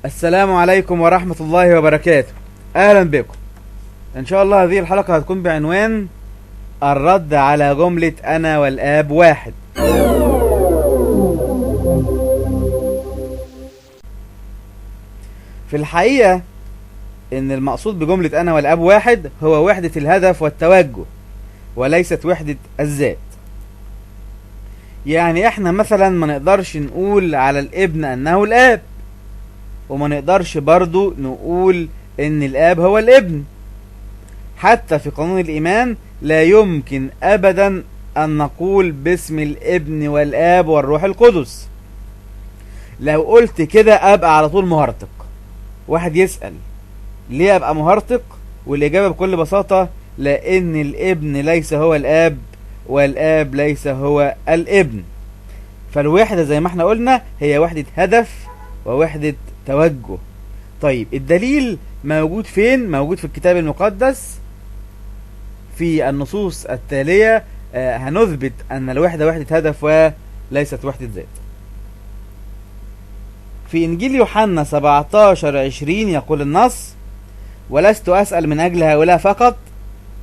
السلام عليكم ورحمة الله وبركاته. أهلا بكم. إن شاء الله هذه الحلقة هتكون بعنوان الرد على جملة أنا والآب واحد. في الحقيقة إن المقصود بجملة أنا والآب واحد هو وحدة الهدف والتوجه وليست وحدة الذات. يعني احنا مثلا ما نقدرش نقول على الابن أنه الآب، وما نقدرش برضو نقول ان الاب هو الابن. حتى في قانون الايمان لا يمكن ابدا ان نقول باسم الابن والاب والروح القدس. لو قلت كده ابقى على طول مهرطق. واحد يسأل ليه ابقى مهرطق؟ والاجابة بكل بساطة لان الابن ليس هو الاب والاب ليس هو الابن. فالوحدة زي ما احنا قلنا هي وحدة هدف ووحدة توجه. طيب الدليل موجود فين؟ موجود في الكتاب المقدس في النصوص التالية. هنثبت أن الوحدة وحدة هدف وليست وحدة ذات. في إنجيل يوحنا 17:20 يقول النص: ولست أسأل من أجل هؤلاء فقط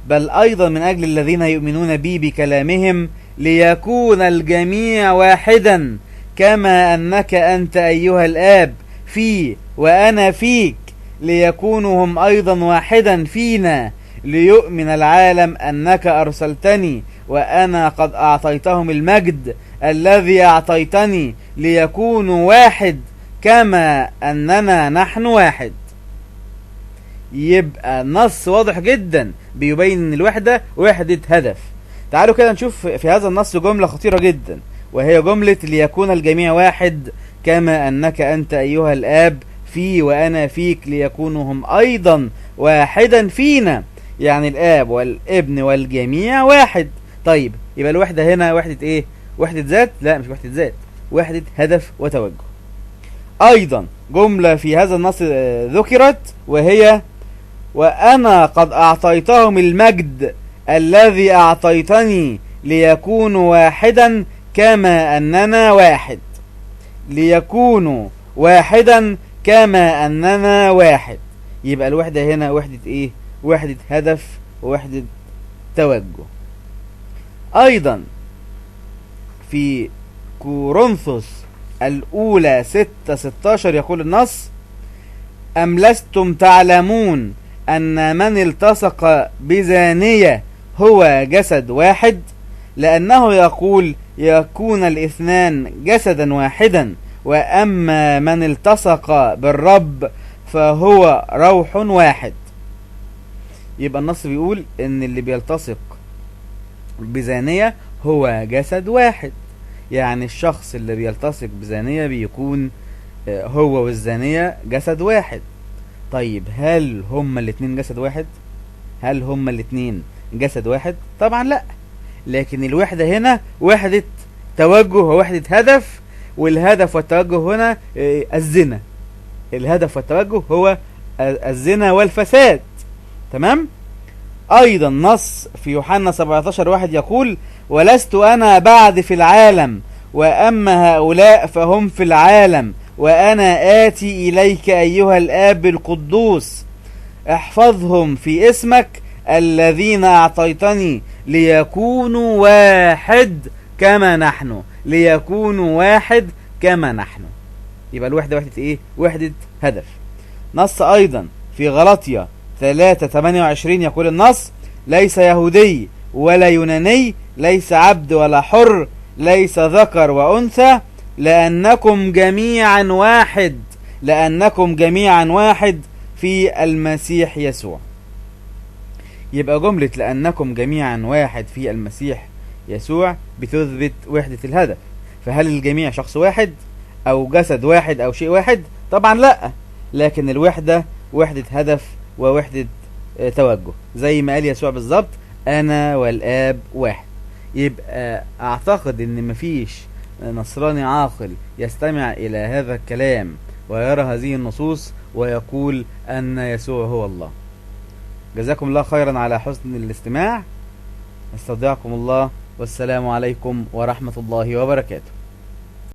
بل أيضا من أجل الذين يؤمنون بي بكلامهم ليكون الجميع واحدا كما أنك أنت أيها الآب في وأنا فيك ليكونوا هم أيضا واحدا فينا ليؤمن العالم أنك أرسلتني وأنا قد أعطيتهم المجد الذي أعطيتني ليكونوا واحد كما أننا نحن واحد. يبقى النص واضح جدا بيبين أن الوحدة وحدة هدف. تعالوا كده نشوف في هذا النص جملة خطيرة جدا، وهي جملة ليكون الجميع واحد كما أنك أنت أيها الآب في وأنا فيك ليكونوا هم أيضا واحدا فينا. يعني الآب والابن والجميع واحد. طيب يبقى الوحدة هنا وحدة إيه؟ وحدة ذات؟ لا، مش وحدة ذات، وحدة هدف وتوجه. أيضا جملة في هذا النص ذكرت وهي وأنا قد أعطيتهم المجد الذي أعطيتني ليكونوا واحدا كما أننا واحد. ليكونوا واحدا كما أننا واحد. يبقى الوحدة هنا وحدة إيه؟ وحدة هدف ووحدة توجه. أيضا في كورنثوس الأولى 6:16 يقول النص: أم لستم تعلمون أن من التصق بزانية هو جسد واحد؟ لأنه يقول يكون الاثنان جسدا واحدا، وأما من التصق بالرب فهو روح واحد. يبقى النص بيقول ان اللي بيلتصق بزانية هو جسد واحد. يعني الشخص اللي بيلتصق بزانية بيكون هو والزانية جسد واحد. طيب هل هما الاتنين جسد واحد؟ هل هما الاتنين جسد واحد؟ طبعا لا. لكن الوحدة هنا وحدة توجه ووحدة هدف، والهدف والتوجه هنا الزنا. الهدف والتوجه هو الزنا والفساد. تمام؟ أيضا نص في يوحنا 17:1 يقول: ولست أنا بعد في العالم وأما هؤلاء فهم في العالم وأنا آتي إليك أيها الآب القدوس احفظهم في اسمك الذين أعطيتني ليكونوا واحد كما نحن. ليكونوا واحد كما نحن. يبقى الوحدة وحدة إيه؟ وحدة هدف. نص أيضا في غلطية 3:28 يقول النص: ليس يهودي ولا يوناني، ليس عبد ولا حر، ليس ذكر وأنثى، لأنكم جميعا واحد. لأنكم جميعا واحد في المسيح يسوع. يبقى جملة لأنكم جميعا واحد في المسيح يسوع بتثبت وحدة الهدف. فهل الجميع شخص واحد أو جسد واحد أو شيء واحد؟ طبعا لا. لكن الوحدة وحدة هدف ووحدة توجه، زي ما قال يسوع بالظبط: أنا والآب واحد. يبقى أعتقد إن مفيش نصراني عاقل يستمع إلى هذا الكلام ويرى هذه النصوص ويقول أن يسوع هو الله. جزاكم الله خيرا على حسن الاستماع. استودعكم الله، والسلام عليكم ورحمة الله وبركاته.